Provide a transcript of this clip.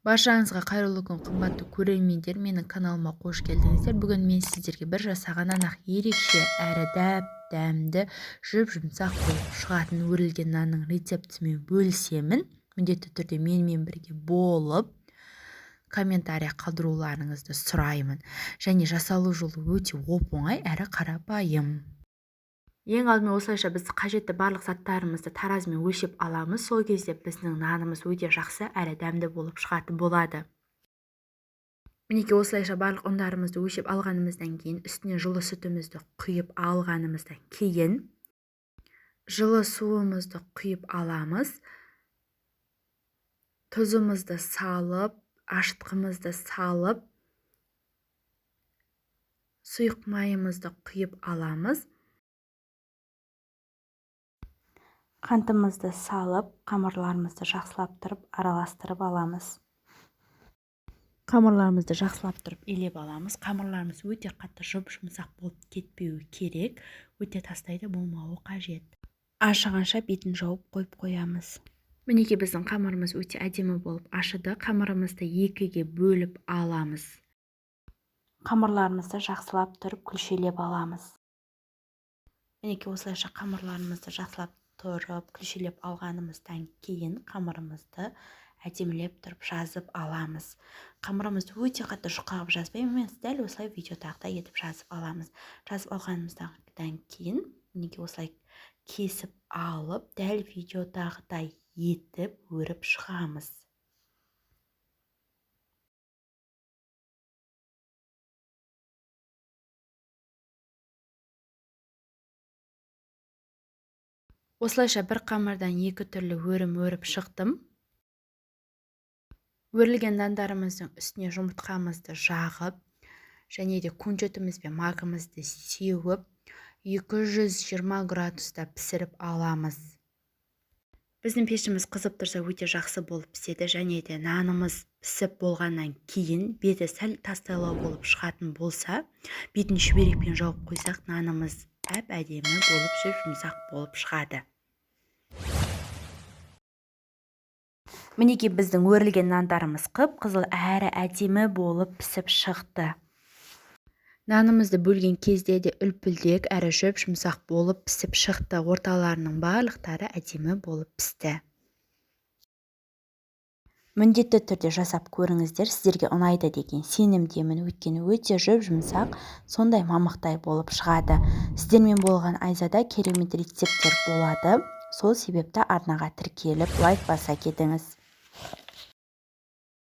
Баршаңызға қайырлы күн, қымбатты көрермендер, менің каналыма қош келдіңіздер. Бүгін мен сіздерге бір жасағаннан-ақ ерекше әрі дәп-дәмді, жұп-жұмсақ болып шығатын өрілген нанның рецептімен бөлісемін. Міндетті түрде менімен бірге болып, комментария қалдыруларыңызды сұраймын. Және жасалу жолы өте оп-оңай әрі қарапайым. Ең алдымен осылайша біз қажетті барлық заттарымызды таразымен өлшеп аламыз. Сол кезде біздің нанымыз өте жақсы әрі дәмді болып шығатын болады. Мінекей осылайша барлық ұндарымызды өлшеп алғанымыздан кейін үстіне жылы сүтімізді құйып алғанымыздан кейін жылы суымызды құйып аламыз. Тұзымызды салып, ашытқымызды салып, сұйық майымызды құйып аламыз. Қантымызды салып, қамырларымызды жақсылап тұрып араластырып аламыз. Қамырларымызды жақсылап тұрып илеп аламыз. Қамырларымыз өте қатты жұп-жұмсақ болып кетпеуі керек, өте тастай да болмауы қажет. Ашығанша бетін жауып қойып қоямыз. Мінекей біздің қамырымыз өте әдемі болып ашыды. Қамырымызды екіге бөліп аламыз. Қамырларымызды жақсылап тұрып күлшелеп аламыз. Мінекей осылайша қамырларымызды жақсылап тұрып күлшелеп алғанымыздан кейін қамырымызды әдемілеп тұрып жазып аламыз. Қамырымызды өте қатты жұқа қылып жазбаймыз, дәл осылай видеодағыдай етіп жазып аламыз. Жазып алғанымыздан кейін мінекей осылай кесіп алып, дәл видеодағыдай етіп өріп шығамыз. Осылайша бір қамырдан екі түрлі өрім өріп шықтым. Өрілген нандарымыздың үстіне жұмыртқамызды жағып, және де күнжітіміз бен магымызды сеуіп, 220 градуста пісіріп аламыз. Біздің пешіміз қызып тұрса өте жақсы болып піседі, және де нанымыз пісіп болғаннан кейін беті сәл тастайлау болып шығатын болса, бетін шүберекпен жауып қойсақ, нанымыз әп-әдемі болып жұп-жұмсақ болып шығады. Мінекей біздің өрілген нандарымыз қып-қызыл әрі әдемі болып пісіп шықты. Нанымызды бөлген кезде де үлпілдек әрі жұп-жұмсақ болып пісіп шықты. Орталарының барлықтары әдемі болып пісті. Міндетті түрде жасап көріңіздер, сіздерге ұнайды деген сенімдемін. Өйткені өте жұп-жұмсақ, сондай мамықтай болып шығады. Сіздермен болған Айзада, керемет рецепттер болады. Сол себепті арнаға тіркеліп, лайк баса кетіңіз.